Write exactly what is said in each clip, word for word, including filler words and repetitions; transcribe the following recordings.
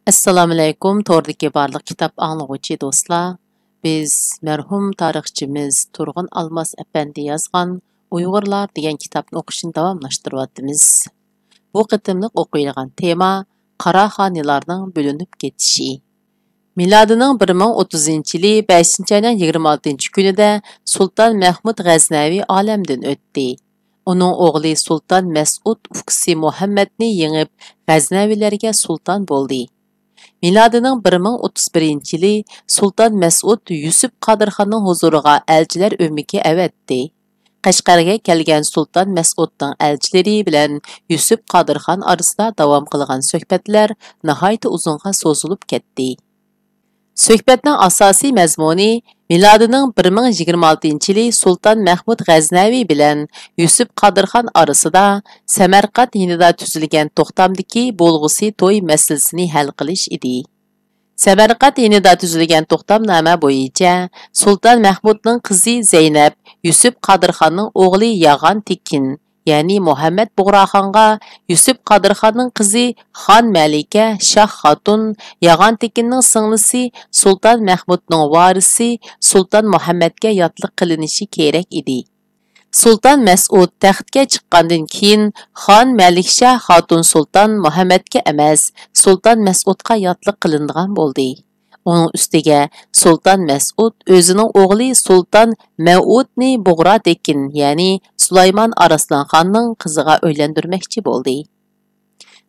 ئەسسالامۇئەلەيكۇم، توردىكى بارلىق كىتاب ئاڭلىغۇچى دوستلار. بىز مەرھۇم تارىخچىمىز تۇرغۇن ئالماس ئەپەندى يازغان ئۇيغۇرلار دېگەن كىتابنى ئوقۇشنى داۋاملاشتۇرۇۋاتىمىز. بۇ قېتىملىق ئوقۇيدىغان تېما قاراخانىيلارنىڭ بۆلۈنۈپ كېتىشى. مىلادىنىڭ بىر مىڭ ئوتتۇزىنچى يىلى بەشىنچى ئاينىڭ يىگىرمە ئالتىنچى كۈنىدە سۇلتان مەھمۇد غەزنەۋى ئالەمدىن ئۆتتى. ئۇنىڭ ئوغلى سۇلتان مەسئۇد ئۇكىسى مۇھەممەدنى يېڭىپ، غەزنەۋىلەرگە سۇلتان بولدى. مىلادىنىڭ بىر مىڭ ئوتتۇز بىرىنچى يىلى سۇلتان مەسئۇد يۈسۈپ قادىرخاننىڭ ھۇزۇرىغا ئەلچىلەر ئۆمىكى ئەۋەتتى. قەشقەرگە كەلگەن سۇلتان مەسئۇدنىڭ ئەلچىلىرى بىلەن يۈسۈپ قادىرخان ئارىسىدا داۋام قىلغان سۆھبەتلەر ناھايىتى ئۇزۇنغا سوزۇلۇپ كەتتى. سۆھبەتنىڭ ئاساسىي مەزمۇنى مىلادىنىڭ بىر مىڭ يىگىرمە ئالتىنچى يىلى سۇلتان مەھمۇد غەزنەۋى بىلەن يۈسۈپ قادىرخان ئارىسىدا سەمەرقەنت يېنىدا تۈزۈلگەن توختامدىكى بولغۇسى توي مەسىلىسىنى ھەل قىلىش ئىدى. سەمەرقەنت يېنىدا تۈزۈلگەن توختامنامە بويىچە سۇلتان مەھمۇدنىڭ قىزى زەينەپ يۈسۈپ قادىرخاننىڭ ئوغلى ياغان تېكىن، يەنى مۇھەممەد بۇغراخانغا يۈسۈپ قادىرخاننىڭ قىزى خان مەلىكە شاھ خاتۇن، ياغان تېكىننىڭ سىڭلىسى سۇلتان مەھمۇدنىڭ ۋارىسى سۇلتان مۇھەممەدكە ياتلىق قىلىنىشى كېرەك ئىدى. سۇلتان مەسئۇد تەختكە چىققاندىن كېيىن، خان مەلىكشاھ خاتۇن سۇلتان مۇھەممەدكە ئەمەس، سۇلتان مەسئۇدقا ياتلىق قىلىنىدىغان بولدى. ئۇنىڭ ئۈستىگە سۇلتان مەسئۇد ئۆزىنىڭ ئوغلى سۇلتان مەۋئۇدنى بۇغرا تېكىن، يەنى سۇلايمان ئارسلانخاننىڭ قىزىغا ئۆيلەندۈرمەكچى بولدى.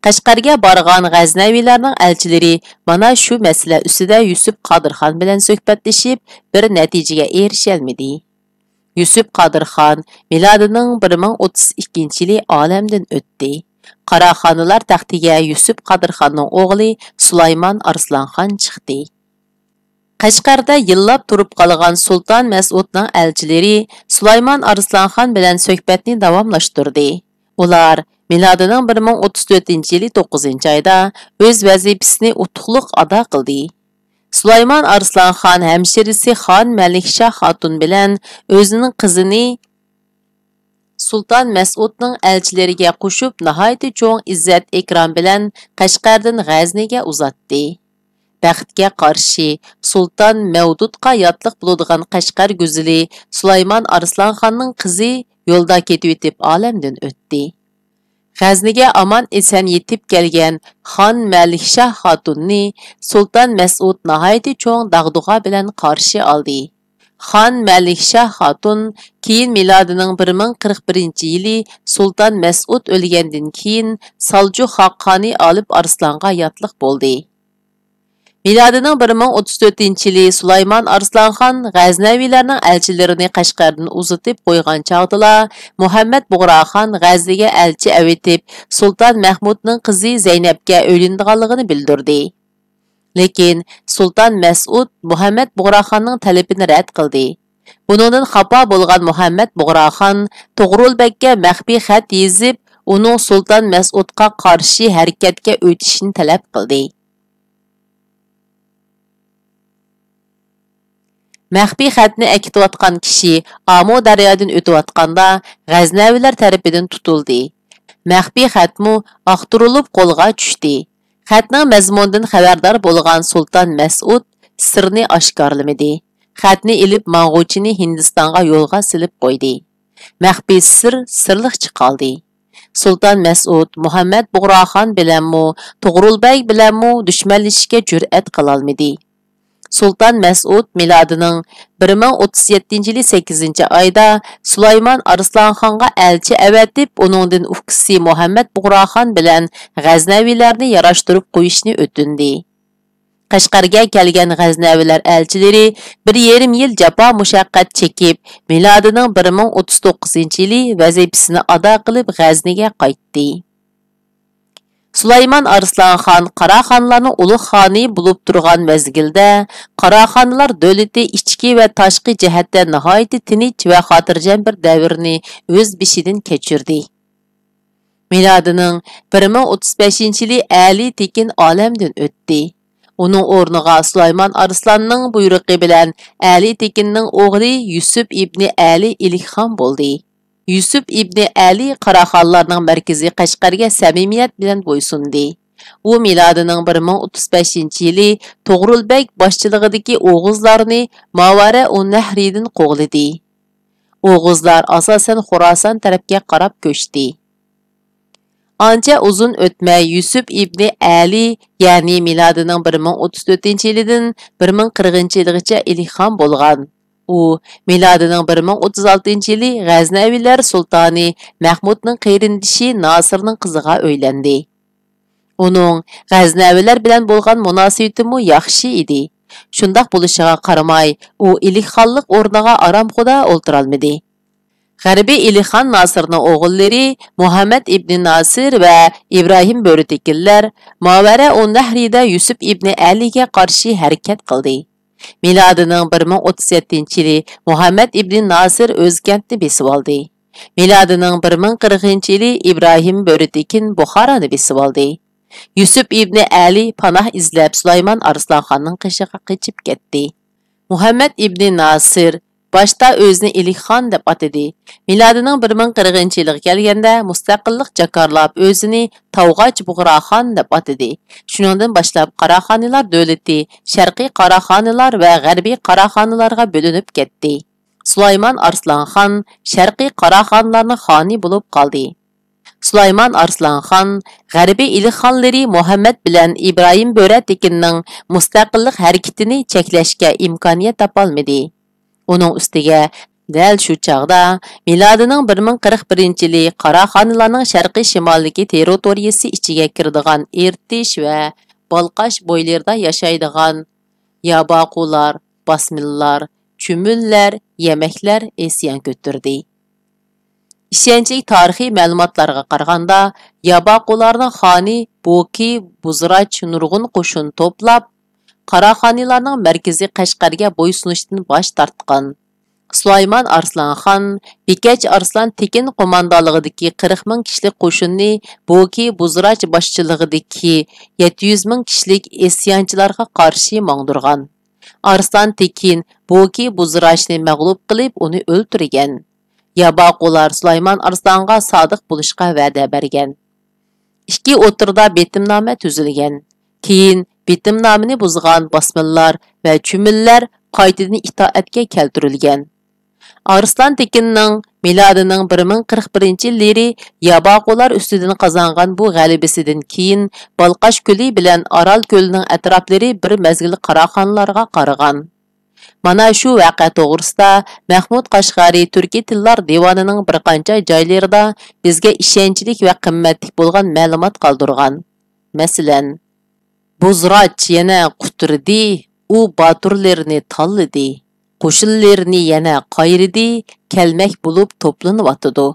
قەشقەرگە بارغان غەزنەۋىلەرنىڭ ئەلچىلىرى مانا شۇ مەسىلە ئۈستىدە يۈسۈپ قادىرخان بىلەن سۆھبەتلىشىپ، بىر نەتىجىگە ئېرىشەلمىدى. يۈسۈپ قادىرخان مىلادىنىڭ بىر مىڭ ئوتتۇز ئىككىنچى يىلى ئالەمدىن ئۆتتى. قاراخانىلار تەختىگە يۈسۈپ قادىرخاننىڭ ئوغلى سۇلايمان ئارسلانخان چىقتى. قەشقەردە يىللاپ تۇرۇپ قالغان سۇلتان مەسئۇدنىڭ ئەلچىلىرى سۇلايمان ئارسلانخان بىلەن سۆھبەتنى داۋاملاشتۇردى. ئۇلار مىلادىنىڭ بىر مىڭ ئوتتۇز تۆتىنچى يىلى توققۇزىنچى ئايدا ئۆز ۋەزىپىسىنى ئۇتۇقلۇق ئادا قىلدى. سۇلايمان ئارسلانخان ھەمشىرىسى خان مەلىكشاھ خاتۇن بىلەن ئۆزىنىڭ قىزىنى سۇلتان مەسئۇدنىڭ ئەلچىلىرىگە قوشۇپ، ناھايىتى چوڭ ئىززەت-ئىكرام بىلەن قەشقەردىن غەزنىگە ئۇزاتتى. بەختكە قارشى، سۇلتان مەۋدۇتقا ياتلىق بولىدىغان قەشقەر گۈزىلى سۇلايمان ئارسلانخاننىڭ قىزى يولدا كېتىۋېتىپ ئالەمدىن ئۆتتى. غەزنىگە ئامان-ئېسەن يېتىپ كەلگەن خان مەلىكشاھ خاتۇننى سۇلتان مەسئۇد ناھايىتى چوڭ داغدۇغا بىلەن قارشى ئالدى. خان مەلىكشاھ خاتۇن كېيىن مىلادىنىڭ بىر مىڭ قىرىق بىرىنچى يىلى سۇلتان مەسئۇد ئۆلگەندىن كېيىن سالجۇق خاقانى ئالىپ ئارسلانغا ياتلىق بولدى. مىلادىنىڭ بىر مىڭ ئوتتۇز تۆتىنچى يىلى سۇلايمان ئارسلانخان غەزنەۋىلەرنىڭ ئەلچىلىرىنى قەشقەردىن ئۇزىتىپ قويغان چاغدىلا، مۇھەممەد بۇغراخان غەزنىگە ئەلچى ئەۋېتىپ، سۇلتان مەھمۇدنىڭ قىزى زەينەپكە ئۆيلىنىدىغانلىقىنى بىلدۈردى. لېكىن سۇلتان مەسئۇد مۇھەممەد بۇغراخاننىڭ تەلىپىنى رەت قىلدى. بۇنىڭدىن خاپا بولغان مۇھەممەد بۇغراخان توغرۇل بەگكە مەخپىي خەت يېزىپ، ئۇنىڭ سۇلتان مەسئۇدقا قارشى ھەرىكەتكە ئۆتۈشىنى تەلەپ قىلدى. مەخپىي خەتنى ئەكېتىۋاتقان كىشى ئامۇ دەريادىن ئۆتۈۋاتقاندا، غەزنەۋىلەر تەرىپىدىن تۇتۇلدى. مەخپىي خەتمۇ ئاختۇرۇلۇپ قولغا چۈشتى. خەتنىڭ مەزمۇنىدىن خەۋەردار بولغان سۇلتان مەسئۇد سىرنى ئاشكارىلىمىدى. خەتنى ئېلىپ ماڭغۇچىنى ھىندىستانغا يولغا سېلىپ قويدى. مەخپىي سىر سىرلىقچە قالدى. سۇلتان مەسئۇد مۇھەممەد بۇغراخان بىلەنمۇ، توغرۇل بەگ بىلەنمۇ دۈشمەنلىشىشكە جۈرئەت قىلالمىدى. سۇلتان مەسئۇد مىلادىنىڭ بىر مىڭ ئوتتۇز يەتتىنچى يىلى سەككىزىنچى ئايدا سۇلايمان ئارسلانخانغا ئەلچى ئەۋەتىپ، ئۇنىڭدىن ئۇكىسى مۇھەممەد بۇغراخان بىلەن غەزنەۋىلەرنى ياراشتۇرۇپ قويۇشنى ئۆتۈندى. قەشقەرگە كەلگەن غەزنەۋىلەر ئەلچىلىرى بىر يېرىم يىل جاپا مۇشەققەت چېكىپ، مىلادىنىڭ بىر مىڭ ئوتتۇز توققۇزىنچى يىلى ۋەزىپىسىنى ئادا قىلىپ غەزنىگە قايتتى. سۇلايمان ئارسلانخان قاراخانلارنىڭ ئۇلۇغ خانى بولۇپ تۇرغان مەزگىلدە، قاراخانلار دۆلىتى ئىچكى ۋە تاشقى جەھەتتە ناھايىتى تىنچ ۋە خاتىرجەم بىر دەۋرنى ئۆز بېشىدىن كەچۈردى. مىلادىنىڭ بىر مىڭ ئوتتۇز بەشىنچى يىلى ئەلى تېكىن ئالەمدىن ئۆتتى. ئۇنىڭ ئورنىغا سۇلايمان ئارسلاننىڭ بۇيرۇقى بىلەن ئەلى تېكىننىڭ ئوغلى يۈسۈپ ئىبنى ئەلى ئىلىكخان بولدى. يۈسۈپ ئىبنى ئەلى قاراخانلارنىڭ مەركىزى قەشقەرگە سەمىمىيەت بىلەن بويسۇندى. ئۇ مىلادىنىڭ بىر مىڭ ئوتتۇز بەشىنچى يىلى توغرۇل بەگ باشچىلىقىدىكى ئوغۇزلارنى ماۋارە ئۇننەھرىدىن قوغلىدى. ئوغۇزلار ئاساسەن خوراسان تەرەپكە قاراپ كۆچتى. ئانچە ئۇزۇن ئۆتمەي يۈسۈپ ئىبنى ئەلى، يەنى مىلادىنىڭ بىر مىڭ ئوتتۇز تۆتىنچى يىلىدىن بىر مىڭ قىرىقىنچى يىلىغىچە ئىلىھخان بولغان. ئۇ مىلادىنىڭ بىر مىڭ ئوتتۇز ئالتىنچى يىلى غەزنەۋىلەر سۇلتانى مەھمۇدنىڭ قېرىندىشى ناسىرنىڭ قىزىغا ئۆيلەندى. ئۇنىڭ غەزنەۋىلەر بىلەن بولغان مۇناسىۋىتىمۇ ياخشى ئىدى. شۇنداق بولۇشىغا قارىماي، ئۇ ئىلىھخانلىق ئورنىغا ئارامخۇدا ئولتۇرالمىدى. غەربىي ئىلىھخان ناسىرنىڭ ئوغۇللىرى مۇھەممەد ئىبنى ناسىر ۋە ئىبراھىم بۆرىتېكىنلەر ماۋەرە ئۇننەھرىدە يۈسۈپ ئىبنى ئەلىگە قارشى ھەرىكەت قىلدى. مىلادىنىڭ بىر مىڭ ئوتتۇز يەتتىنچى يىلى مۇھەممەد ئىبنى ناسىر ئۆزكەنتنى بېسىۋالدى. مىلادىنىڭ بىر مىڭ قىرىقىنچى يىلى ئىبراھىم بۆرىتېكىن بۇخارانى بېسىۋالدى. يۈسۈپ ئىبنى ئەلى پاناھ ئىزلەپ سۇلايمان ئارسلانخاننىڭ قېشىغا قېچىپ كەتتى. مۇھەممەد ئىبنى ناسىر باشتا ئۆزىنى ئىلىھخان دەپ ئاتىدى. مىلادىنىڭ بىر مىڭ قىرىقىنچى يىلىغا كەلگەندە مۇستەقىللىق جاكارلاپ ئۆزىنى تاۋغاچ بۇغراخان دەپ ئاتىدى. شۇنىڭدىن باشلاپ قاراخانىلار دۆلىتى شەرقىي قاراخانىلار ۋە غەربىي قاراخانىلارغا بۆلۈنۈپ كەتتى. سۇلايمان ئارسلانخان شەرقىي قاراخانىلارنىڭ خانى بولۇپ قالدى. سۇلايمان ئارسلانخان غەربىي ئىلىھخانلىرى مۇھەممەد بىلەن ئىبراھىم بۆرەتېكىننىڭ مۇستەقىللىق ھەرىكىتىنى چەكلەشكە ئىمكانىيەت تاپالمىدى. ئۇنىڭ ئۈستىگە دەل شۇ چاغدا مىلادىنىڭ بىر مىڭ قىرىق بىرىنچى يىلى قاراخانىلارنىڭ شەرقىي شىمالدىكى تېررىتورىيىسى ئىچىگە كىرىدىغان ئىرتىش ۋە بالقاش بويلىرىدا ياشايدىغان ياباقۇلار، باسمىللار، چۈمۈللەر، يەمەكلەر ئىسيان كۆتۈردى. ئىشەنچلىك تارىخىي مەلۇماتلارغا قارىغاندا، ياباقۇلارنىڭ خانى بوكى بۇزراچ نۇرغۇن قوشۇن توپلاپ، قاراخانىيلارنىڭ مەركىزى قەشقەرگە بويسۇنۇشتىن باش تارتقان. سۇلايمان ئارسلانخان بىكەچ ئارسلان تېكىن قوماندانلىقىدىكى قىرىق مىڭ كىشىلىك قوشۇننى بوكى بۇزراچ باشچىلىقىدىكى يەتتە يۈز مىڭ كىشىلىك ئىسيانچىلارغا قارشى ماڭدۇرغان. ئارسلان تېكىن بوكى بۇزراچنى مەغلۇپ قىلىپ، ئۇنى ئۆلتۈرگەن. ياباقۇلار سۇلايمان ئارسلانغا سادىق بولۇشقا ۋەدە بەرگەن. ئىككى ئوتتۇرىدا بېتىمنامە تۈزۈلگەن. كېيىن بېتىمنامىنى بۇزغان باسمىللار ۋە چۈمۈللەر قايتىدىن ئىتائەتكە كەلتۈرۈلگەن. ئارسلان تېكىننىڭ مىلادىنىڭ بىر مىڭ قىرىق بىرىنچى يىللىرى ياباقۇلار ئۈستىدىن قازانغان بۇ غەلىبىسىدىن كېيىن، بالقاش كۆلى بىلەن ئارال كۆلىنىڭ ئەتراپلىرى بىر مەزگىل قاراخانىلارغا قارىغان. مانا شۇ ۋەقە توغرىسىدا مەھمۇد قەشقەرى تۈركىي تىللار دىۋانىنىڭ بىر قانچە جايلىرىدا بىزگە ئىشەنچلىك ۋە قىممەتلىك بولغان مەلۇمات قالدۇرغان. مەسىلەن، بۇزراچ يەنە قۇترىدى، ئۇ باتۇرلىرىنى تاللىدى، قوشۇنلىرىنى يەنە قايرىدى، كەلمەك بولۇپ توپلىنىۋاتىدۇ.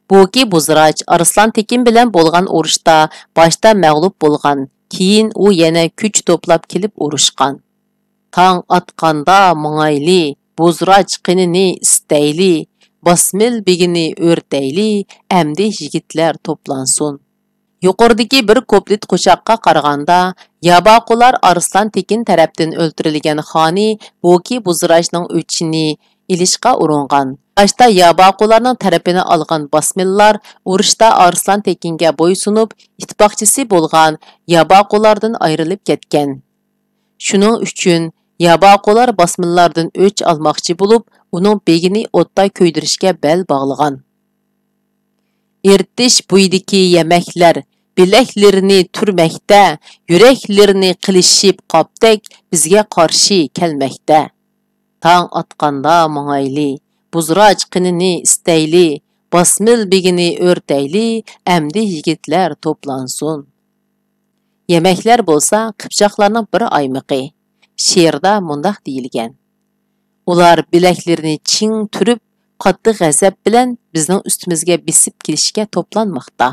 بوكى بۇزراچ ئارسلان تېكىن بىلەن بولغان ئۇرۇشتا باشتا مەغلۇپ بولغان، كېيىن ئۇ يەنە كۈچ توپلاپ كېلىپ ئۇرۇشقان. تاڭ ئاتقاندا ماڭايلى، بۇزراچ قېنىنى ئىستەيلى، باسمىل بېگىنى ئۆرتەيلى، ئەمدى يىگىتلەر توپلانسۇن. يۇقىرىدىكى بىر كۇپلېت قوشاققا قارىغاندا، ياباقۇلار ئارسلان تېكىن تەرەپتىن ئۆلتۈرۈلگەن خانى بوكى بۇزراچنىڭ ئۆچىنى ئېلىشقا ئۇرۇنغان. باشتا ياباقۇلارنىڭ تەرىپىنى ئالغان باسمىللار ئۇرۇشتا ئارسلان تېكىنگە بويسۇنۇپ، ئىتتىپاقچىسى بولغان ياباقۇلاردىن ئايرىلىپ كەتكەن. شۇنىڭ ئۈچۈن ياباقۇلار باسمىللاردىن ئۆچ ئالماقچى بولۇپ، ئۇنىڭ بېگىنى ئوتتا كۆيدۈرۈشكە بەل باغلىغان. ئىرتىش بويىدىكى يەمەكلەر بىلەكلىرىنى تۈرمەكتە، يۈرەكلىرىنى قىلىشىپ قاپتەك بىزگە قارشى كەلمەكتە. تاڭ ئاتقاندا ماڭايلى، بۇزراچ قېنىنى ئىستەيلى، باسمىل بېگىنى ئۆرتەيلى، ئەمدى يىگىتلەر توپلانسۇن. يەمەكلەر بولسا قىپچاقلارنىڭ بىر ئايمىقى. شېئىردا مۇنداق دېيىلگەن: ئۇلار بىلەكلىرىنى چىڭ تۈرۈپ، قاتتىق غەزەپ بىلەن بىزنىڭ ئۈستىمىزگە بېسىپ كېلىشكە توپلانماقتا.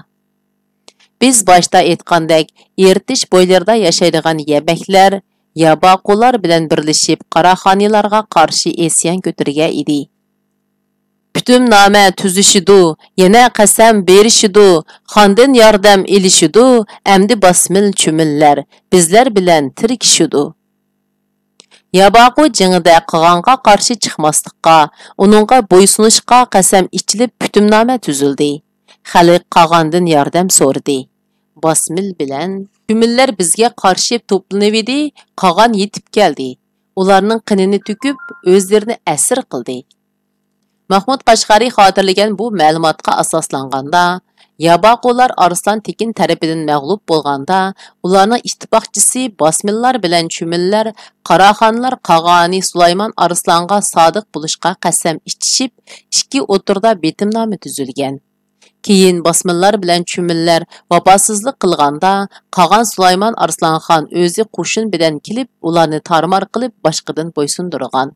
بىز باشتا ئېيتقاندەك، ئېرتىش بويلىرىدا ياشايدىغان يەمەكلەر ياباقۇلار بىلەن بىرلىشىپ قاراخانىيلارغا قارشى ئىسيان كۆتۈرگەن ئىدى. پۈتۈمنامە تۈزۈشىدۇ، يەنە قەسەم بېرىشىدۇ، خاندىن ياردەم ئېلىشىدۇ، ئەمدى باسمىل چۈمۈللەر بىزلەر بىلەن تىركىشىدۇ. ياباقۇ جېڭىدە قاغانغا قارشى چىقماسلىققا، ئۇنىڭغا بويسۇنۇشقا قەسەم ئىچىلىپ پۈتۈمنامە تۈزۈلدى. خەلق قاغاندىن ياردەم سورىدى. باسمىل بىلەن چۈمۈللەر بىزگە قارشى توپلىنىۋىدى، قاغان يېتىپ كەلدى. ئۇلارنىڭ قېنىنى تۆكۈپ، ئۆزلىرىنى ئەسىر قىلدى. مەھمۇد قەشقەرى خاتىرىلىگەن بۇ مەلۇماتقا ئاساسلانغاندا، ياباقۇلار ئارسلان تېكىن تەرىپىدىن مەغلۇپ بولغاندا، ئۇلارنىڭ ئىتتىپاقچىسى باسمىللار بىلەن چۈمۈللەر قاراخانلار قاغانى سۇلايمان ئارسلانغا سادىق بولۇشقا قەسەم ئىچىشىپ، ئىككى ئوتتۇرىدا بېتىمنامە تۈزۈلگەن. كېيىن باسمىللار بىلەن چۈمۈللەر ۋاپاسىزلىق قىلغاندا، قاغان سۇلايمان ئارسلانخان ئۆزى قوشۇن بىلەن كېلىپ، ئۇلارنى تارمار قىلىپ، باشقىدىن بويسۇندۇرغان.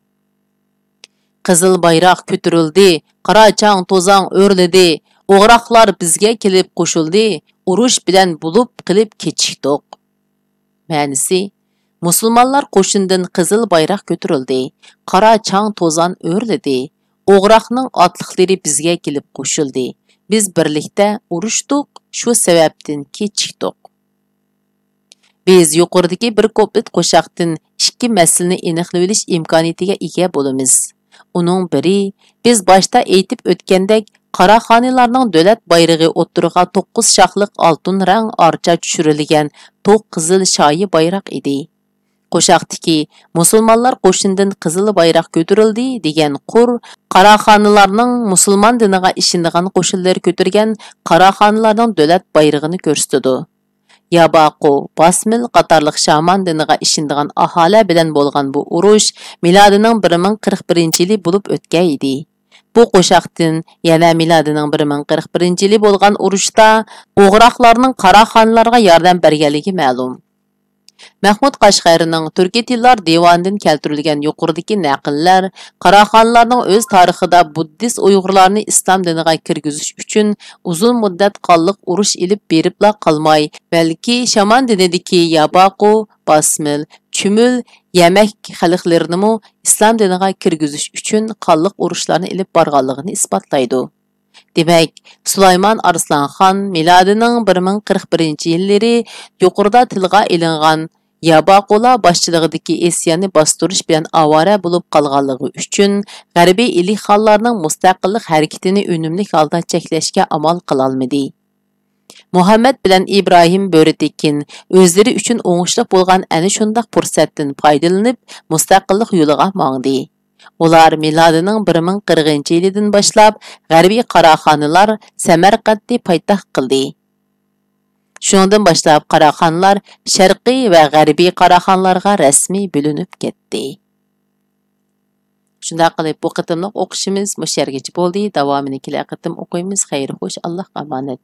قىزىل بايراق كۆتۈرۈلدى، قارا چاڭ توزاڭ ئۆرلىدى، ئوغراقلار بىزگە كېلىپ قوشۇلدى، ئۇرۇش بىلەن بولۇپ قېلىپ كېچىكتۇق. مەنىسى، مۇسۇلمانلار قوشۇنىدىن قىزىل بايراق كۆتۈرۈلدى، قارا چاڭ توزان ئۆرلىدى، ئوغراقنىڭ ئاتلىقلىرى بىزگە كېلىپ قوشۇلدى، بىز بىرلىكتە ئۇرۇشتۇق، شۇ سەۋەبتىن كېچىكتۇق. بىز يۇقىرىدىكى بىر كۇپلېت قوشاقتىن ئىككى مەسىلىنى ئېنىقلىۋېلىش ئىمكانىيىتىگە ئىگە بولىمىز. ئۇنىڭ بىرى، بىز باشتا ئېيتىپ ئۆتكەندەك، قاراخانىيلارنىڭ دۆلەت بايرىقى ئوتتۇرىغا توققۇز شاخلىق ئالتۇن رەڭ ئارچا چۈشۈرۈلگەن توق قىزىل شايى بايراق ئىدى. قوشاقتىكى مۇسۇلمانلار قوشۇنىدىن قىزىل بايراق كۆتۈرۈلدى دېگەن قۇر قاراخانىيلارنىڭ مۇسۇلمان دىنىغا ئىشىنىدىغان قوشۇنلىرى كۆتۈرگەن قاراخانىيلارنىڭ دۆلەت بايرىقىنى كۆرسىتىدۇ. ياباقۇ، باسمىل قاتارلىق شامان دىنىغا ئىشىنىدىغان ئاھالە بىلەن بولغان بۇ ئۇرۇش مىلادىنىڭ بىر مىڭ قىرىق بىرىنچى يىلى بولۇپ ئۆتكەن ئىدى. بۇ قوشاقتىن يەنە مىلادىنىڭ بىر مىڭ قىرىق بىرىنچى يىلى بولغان ئۇرۇشتا ئوغراقلارنىڭ قاراخانىيلارغا ياردەم بەرگەنلىكى مەلۇم. مەھمۇد قەشقەرىنىڭ تۈركىي تىللار دىۋانىدىن كەلتۈرۈلگەن يۇقىرىدىكى نەقىللەر قاراخانىيلارنىڭ ئۆز تارىخىدا بۇددىست ئۇيغۇرلارنى ئىسلام دىنىغا كىرگۈزۈش ئۈچۈن ئۇزۇن مۇددەت قانلىق ئۇرۇش ئېلىپ بېرىپلا قالماي، بەلكى شامان دىنىدىكى ياباقۇ، باسمىل، چۈمۈل، يەمەك خەلقلىرىنىمۇ ئىسلام دىنىغا كىرگۈزۈش ئۈچۈن قانلىق ئۇرۇشلارنى ئېلىپ بارغانلىقىنى ئىسپاتلايدۇ. دېمەك، سۇلايمان ئارسلان خان مىلادىنىڭ بىر مىڭ قىرىق بىرىنچى يىللىرى يۇقىرىدا تىلغا ئېلىنغان ياباقۇلار باشچىلىقىدىكى ئىسياننى باستۇرۇش بىلەن ئاۋارە بولۇپ قالغانلىقى ئۈچۈن، غەربىي ئىلى خانلارنىڭ مۇستەقىللىق ھەرىكىتىنى ئۈنۈملۈك ھالدا چەكلەشكە ئامال قىلالمىدى. مۇھەممەد بىلەن ئىبراھىم بۆرىتېكىن ئۆزلىرى ئۈچۈن ئوڭۇشلۇق بولغان ئەنە شۇنداق پۇرسەتتىن پايدىلىنىپ، مۇستەقىللىق يولىغا ماڭدى. ئۇلار مىلادىنىڭ بىر مىڭ قىرىقىنچى يىلىدىن باشلاپ غەربىي قاراخانىلار سەمەرقەنتنى پايتەخت قىلدى. شۇنىڭدىن باشلاپ قاراخانلار شەرقىي ۋە غەربىي قاراخانلارغا رەسمىي بۆلۈنۈپ كەتتى. شۇنداق قىلىپ، بۇ قېتىملىق ئوقۇشىمىز مۇشۇ يەرگىچە بولدى. داۋامىنى كېلەر قېتىم ئوقۇيمىز. خەير خوش، ئاللاھقا ئامانەت.